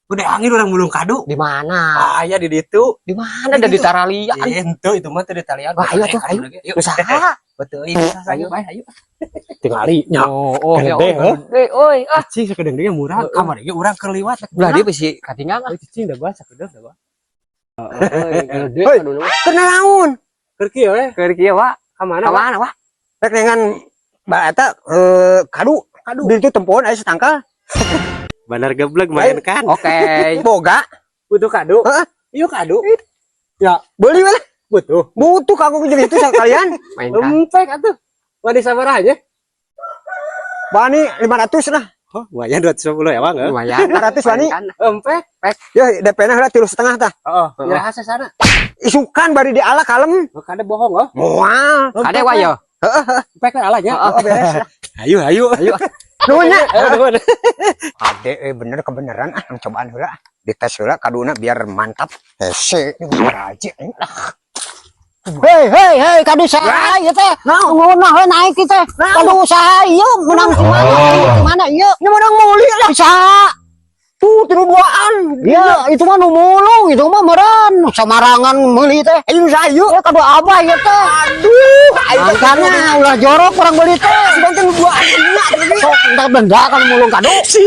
Udah angin urang mulung kadu. Di mana? Ah, ya di ditu. Di mana ada di taralian? Ente itu mah teu di talian. Wah, ayo tuh, ayo. Yuk. Usaha. Betul, ini ayo, bae, ayo. Tingali nya. Oh, ya, Gede, oh, gede, oi, ah. Cicing sakedeung deui murah. Kamari ge urang keur liwat. Belah dia bisi katinggal ah. Oh, cicing dah bah sakedeung dah bah. Euy, gede Hoi. aduh. Kena naon? Keur kieu we. Keur kieu, Wak. Ka mana? Ka mana, Wak? Rek dengan ba eta kadu. Kadu. Di itu tempoan aya setangkal. Bener geblek main kan. Oke. Boga. Butuh kadu. Heeh. Yuk kadu. Ya, Beli we lah. Butuh. Butuh kamu jadi itu sekalian. Mainkan. Empek atuh. Wani sabaraha nya? Wani 500 lah. Oh, lumayan 210 ya, Bang. Lumayan. 500 wani. Mainkan. Empek. Ya DP-na heula 3,5 tah. Heeh, iraha sasana? Isukan bari diala kalem. Oh, kade bohong oh. Moal. Kade wa yo. Empek kan alanya. Oh, beres lah. Ayo, ayo. Ayo. Nuhun nya. Eh, nuhun. Ade eh, bener kebenaran ah, cobaan heula. Dites heula kaduna biar mantap. Hese ini aja lah. Hei, hei, hei, kadu saha ieu teh? Ngeunah we naik ieu teh. Kadu saha ieu menang di mana? Di mana ieu? Ini menang meuli lah. Saha? Tuh tilu duaan. Ya, itu mah nu mulung, itu mah meureun samarangan meuli teh. Ayo sayu. Ya kadu abah ieu teh. Aduh, ayo Makanya ulah jorok urang beuli teh. Sudah tilu duaan. Sok entar denda kalau mulung kadu. Sih.